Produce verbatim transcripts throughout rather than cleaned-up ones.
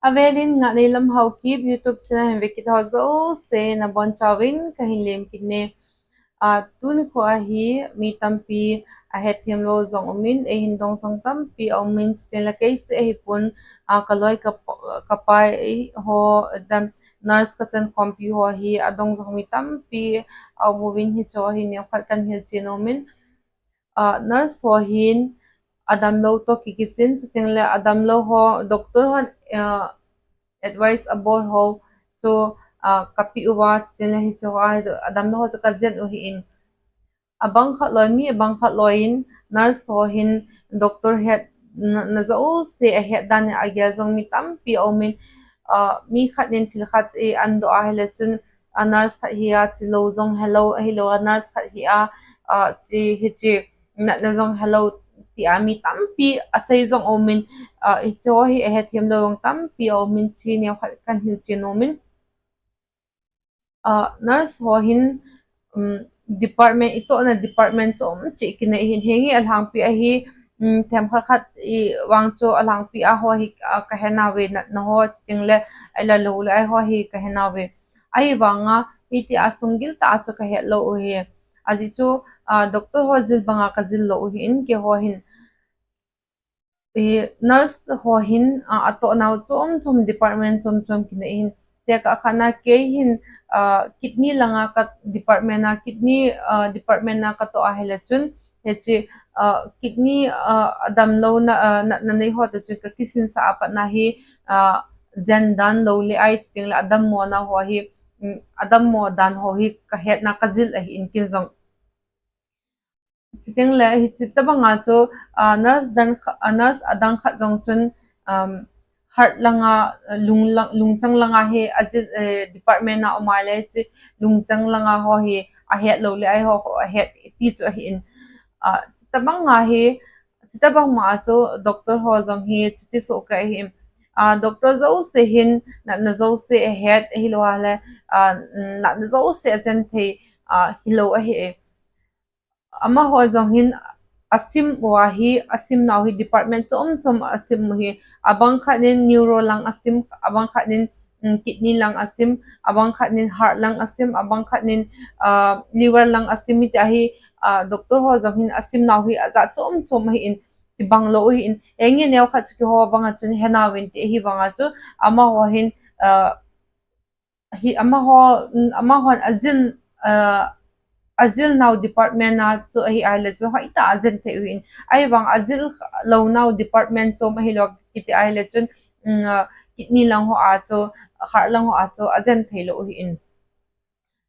Avelin Ngahneilam Haokip YouTube channel hin vekit ho jouse nabonchauvin kahin lemkit e. Ah, tuni khoa hi mi tampi ahethem lou jong umin, eihin dong jong tampi aumin, chutengle keise ahipon, ah, kaloi kap-, kapai ho, dan nurse kachan khompi ho hi adong jong mi tampi aum uvin, hicheho hi neokhat kahin hilchen umin. Ah, nurse ho hin adamlou toh kikisin, chutengle adamlou ho, doctor hon, ah, advice abol ho chu, ah, kapeh uva, chutengle hicheho a adamlou ho chu kajen u ahin. Abang khat loi, mi abang khat loiyin nurse ho hin doctor hetna jouse ahet dan in agel jong mi tampi aumin, ah, mi khat in thil khat ahin doh ahile chun, a nurse khat hia chilou jong helou, ahilouleh a nurse khat hia, ah, chi, hichi natna jong helou tia mi tampi asei jong aumin, ah, hicheho hi ahethem lou jong tampi aumin, chu neokhat kahin hilchen umin. Ah, nurse ho hin, um, department, itohna department chom cheh kinei ahin, henge alhangpi ahi, um, themkhat khat vang chu alhangpi a ho hi, ah, kahenauve, natna ho, chutengle ahilouleh a ho hi kahenauve. Ahivanga hitia sunggil tah a chu kahet lou u ahi. Ajeh chu, ah, doctor ho jil banga kajil lou u ahin, keiho hin. Nurse ho hin, ah, atohnau chom chom, department chom chom kinei ahin. Tekah khatna kei hin, ah, kidney langa ka department a, kidney, ah, department a katoh ahile chun, hichi, ah, kidney, ah, adamlouna, ah, natna nei ho toh chu kakisinsah a patna hi, ah, jen dan lou le ai, chutengle adammo nau ho hi, um, adammo dan ho hi kahetna kajil ahin, ken jong. Chutengle hichi tobanga chu, ah, nurse dan kha-, ah, nurse adang khat jong chun, um, heart langa, lung lang, lungchang langa hi ajil, eh, department a um ahile hichi lungchang langa ho hi ahet lou le ai ho, ho ahet ti chu ahin. Ah, chutobanga hi, chutobang ma a chu doctor ho jong hi chuti soh kei ahi. Ah, doctor jouse hin natna jouse ahet, ahilouleh, ah, natna jouse ajen thei, ah, hilou ahi. Amaho jong hin asim uva hi, asimnau hi department chom chom asim u ahi. Abang khat in neuro lang asim, abang khat in, um, kidney lang asim, abang khat in heart lang asim, abang khat in, ah, liver lang asim, hitia hi, ah, doctor ho jong hin asimnau hi ajat chom chom ahin, tibang lou ahin. Henge neokhat chu keiho banga chun henauvin ti ahivanga chu, amaho hin, ah, hi amaho, um, amahon ajil, ah, ajilnau department a chu ahi ahile chun hoitah a ajen thei u ahin. Ahivang ajil lounau department chom ahilou kiti ahile chun, um, ah, kidney lang ho a chu, heart lang ho a chu ajen thei lou u ahin.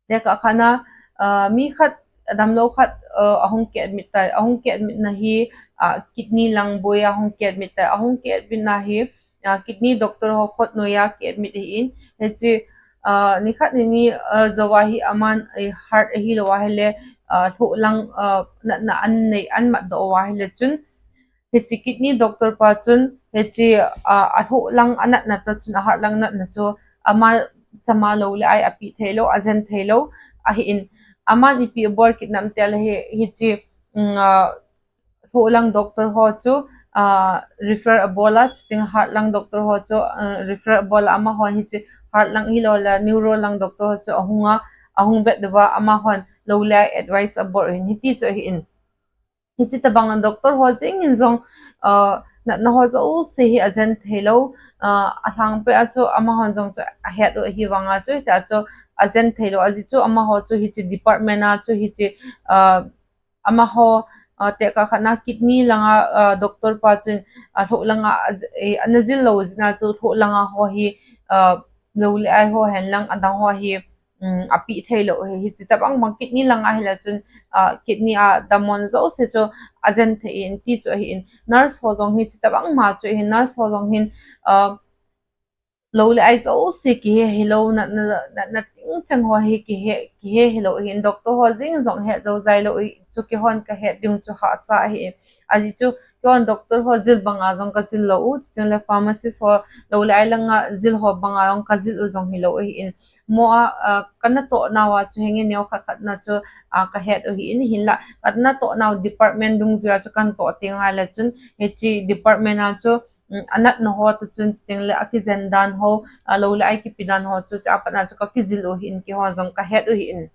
Tekah khatna, ah, mi khat, adamlou khat, ah, ahung ki-admit tai, ahung ki-admit na hi, ah, kidney lang boi a ahung ki-admit tai, ahung ki-admit na hi, ah, kidney doctor ho khut noiya ki-admit ahin, hichi, ah, nikhat nini, ah, jouva hi aman, eh, heart ahilou ahile, ah, lhoh lang, ah, natna anei, amatdoh uva ahile chun, hichi kidney doctor pa chun, hichi, ah, alhoh lang anatna toh chun, a heart lang natna chu, ama chama lou le ai apeh theilou, ajen theilou ahin. Aman ipi abol kit nam tile hi, hichi, um, ah, lhoh lang doctor ho chu, ah, refer abol a, chutengle heart lang doctor ho chu, ah, refer abol a, amahon hichi heart lang ahilouleh neuro lang doctor ho chu ahunga, ahung vet uva, amahon lou le ai advice abol u ahin, hiti chu ahin. Hichi tobang doctor ho jeng in jong, ah, natna ho jouse hi ajen theilou, ah, alhangpi a chu amahon jong chu ahet u ahivanga chu, hitia chu ajen theilou, ajeh chu amaho chu hichi department a chu hichi, ah, amaho, ah, tekah khatna kidney langa, ah, doctor pa chun, ah, lhoh langa, ah, eh, ana jil lou jeh a chu lhoh langa ho hi, ah, lou le ai ho henlang adang ho hi, um, apeh theilou ahi. Hichi tobang bang kidney langa ahile chun, ah, kidney a dammo jouse chu ajen thei ahin ti chu ahin. Nurse ho jong hichi tobang ma chu ahin, nurse ho jong hin, ah, lou le ai jouse kihe hilou, natna, natna tingcheng ho hi kihe, kihe hilou ahin, doctor ho jeng jong het jou jai lou ahi, chu keihon kahet ding chu hahsa ahi. Ajeh chu keihon doctor ho jil banga jong kajil lou u, chutengle pharmacist ho, lou le ai langa jil ho banga jong kajil u jong hilou ahin. Mo a, ah, kanatoh nauva chu henge neokhat khatna chu, ah, kahet u ahin, hinlah kanatoh nau department dungjuia chu kanatoh teng ahile chun, hichi department a chu, um, anatna ho toh chun, chutengle akijen dan ho, alou le ai kipe dan ho chu, chu apatna chu kakijil u ahin, keiho jong kahet u ahin.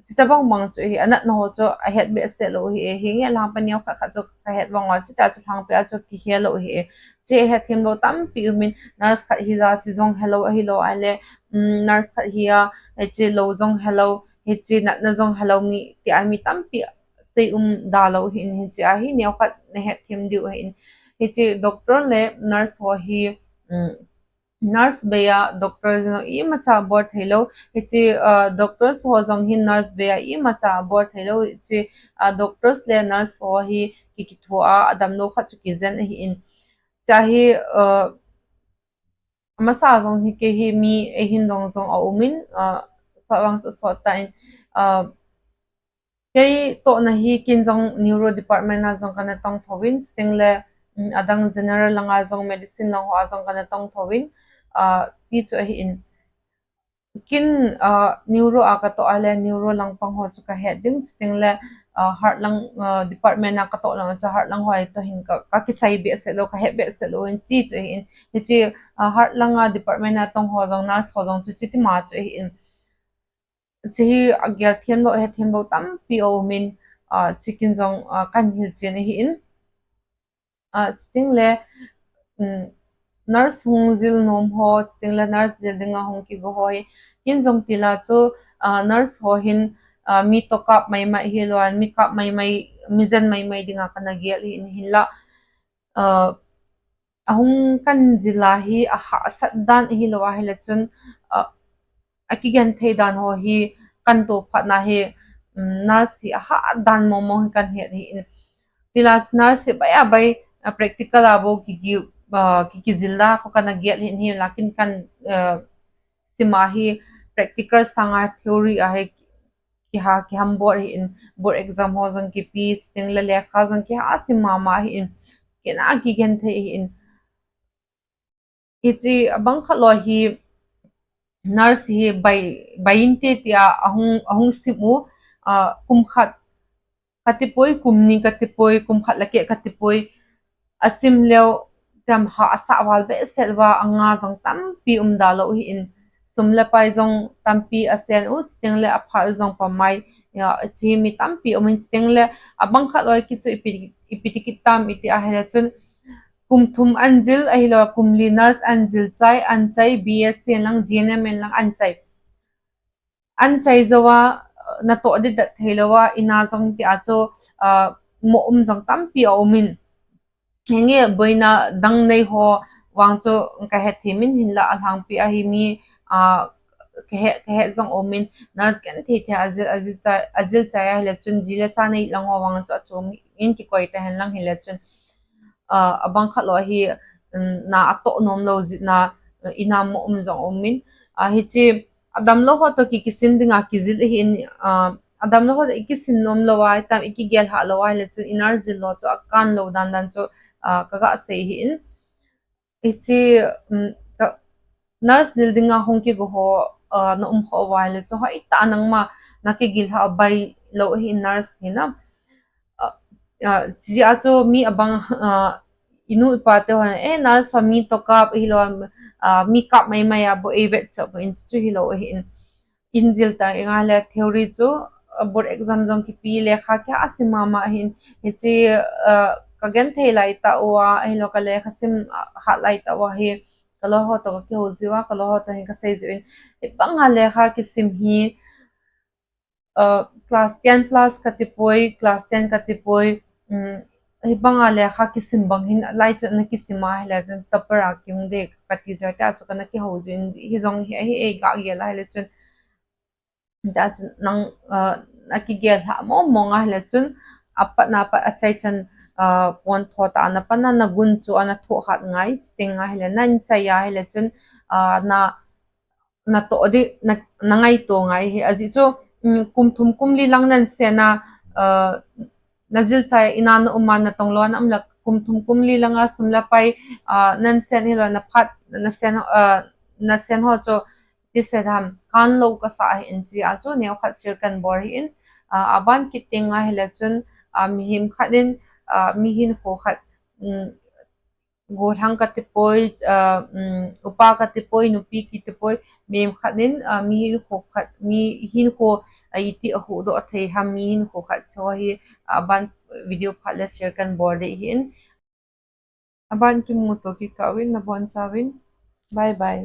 Chuti bang bang chu hi, anatna ho chu ahet behseh lou hi, hinge lhangpa neo khat khat chu kahet vang uva, chutia chu lhangpi a chu kihe lou hi. Chu ahet them lou tampi umin, nurse khat hi ja chu jong helou ahilou ahile, nurse khat hi a, hiche lou jong helou, hiche natna jong helou mi, tia mi tampi sei um da lou hin, hiche a hi neo khat nahet them diu ahin. Hiche doctor le nurse ho hi, nurse bei a doctor jong imacha bol thei lou. Hiche, doctors ho jong hin nurse bei a imacha bol thei lou. Hiche, doctors le nurse ho hi ki, kitho a, adamlou khat chu kijen ahin. Chua hi, amasa jong hi kei hi mi eihin dong jong aumin, sot vang chu sot tan, kei tohna hi ken jong neuro department a jong kana tong thouvin, chutengle, adang general langa jong, medicine lang hoa jong kana tong thouvin, ti chu ahin. Ken, neuro a katoh a le neuro lang pang ho chu kahet ding, chutengle, heart lang, department a katoh lang chu heart lang ho toh hin ka, kakisai behseh lou, kahet behseh lou in ti chu ahin. Hiche, heart langa department a tong ho jong, nurse ho jong chu chutima chu ahin. Chu hi agel them lou, ahet them lou tampi aumin, chu ken jong, kan hilchen ahin. Chutengle, nurse hung jil nom ho, chutengle nurse jil dinga hung kigo ho hi, ken jong tila chu, nurse ho hin, mi toh kap maimai hilou a, mi kap maimai, mi jen maimai dinga kana gel ahin, hinla, ahung kan jil a hi ahahsat dan ahilou ahile chun, akigenthei dan ho hi kan toh phatna hi, nurse hi ahah dan mong mong hi kan het ahin. Tila chu nurse hi bai a bai, practical a bou ki, ki, ki, kijil a kho kana gel ahin, hinla ken kan, sima hi practical sanga theory a hi kiha, kiham bol ahin, board exam ho jong kipe, chutengle lekha jong kiha sim mama ahin, ken a kigenthei ahin. Hiche abang khat lou hi nurse hi bai, bai inte tia ahung, ahung sim u, kum khat katipoi, kum ni katipoi, kum khat le keh katipoi, asim leu tem hahsa val behseh uva, anga jong tampi um da lou ahin, sum le pai jong tampi asen u, chutengle aphat u jong pamai, chu mi tampi umin, chutengle abang khat lou kit chu ipi, ipi ti kit tam iti ahile chun, kum thum an jil ahilou a, kum li nurse an jil chai, an chai, B S C hen lang, G N M hen lang an chai. An chai jouva, natoh ding det thei louva, ina jong tia chu, mo um jong tampi aumin. Hinge boina dang nei ho vang chu kahet themin, hinla alhangpi a hi mi, kahet, kahet jong aumin, nurse genthei thei ajil, ajil chai, ajil chai ahile chun ji le cha nei lang ho vang chu achom in kikoi ta hen lang hile chun, abang khat lou hi, na atoh nom lou jeh a, ina mo um jong aumin, hiche adamlou ho toh ki, kisin dinga kijil ahin, adamlou ho toh ikisin nom lou a, itam ikigel hah lou ahile chun i nurse jil lou chu akan lou dan dan chu, kaga sei ahin. Hiche, nurse jil dinga hung kigo ho, na um kho uva ahile chu hoitah nangma nakigel hah bai lou ahin, nurse hina. Chujeh a chu mi abang, inu ipa te hon, eh, nurse ho mi toh kap ahilou, mi kap maimai a bou eivet cheh bou in chu hilou ahin. In jil ta inga le theory chu, board exam jong kipe, lekha kiha sim mama ahin. Hiche, kagenthei lai tah uva ahilou, kalekha sim hat lai tah uva hi, kaloi ho toh kakihou jiuva, kaloi ho toh hin kasei jiuvin, hibanga lekha kisim hi, class ten plus katipoi, class ten katipoi, hibanga lekha kisim bang hin lai chu ana kisim ahile topper a kihung ding kati jiu, tia chu kana kihou jiuvin, hijong hi ahi, ei gagel ahile chun, tia chu nang, akigel lhah mong mong ahile chun, apatna pat achaichan, pon tho tah a na patna nagun chu ana thoh hat ngai, chuteng ahile nahin chai ahile chun, na, natoh ding, na, nangaito ngai ahi. Ajeh chu, kum thum kum li lang nahin sen a, najil chai ina na um a, natong lou a na um le kum thum kum li langa sum le pai, nahin sen hilou, naphat, nasen, nasen ho chu, tisei ham, kan lou kasa ahin, chujeh a chu neokhat share kan bol ahin, aban kit teng ahile chun, mihem khat in, ah, mi hinkho khat, um, gollhang kati poi, ah, um, upa kati poi, nupi kiti poi, mihem khat in, ah, mi hinkho khat, mi hinkho, ah, iti ahuhdoh thei ham, mi hinkho khat chu hi, ah, aban video phat le share kan bol ding ahin. Aban kimuto kit kah uvin, nabon chauvin. Bye bye.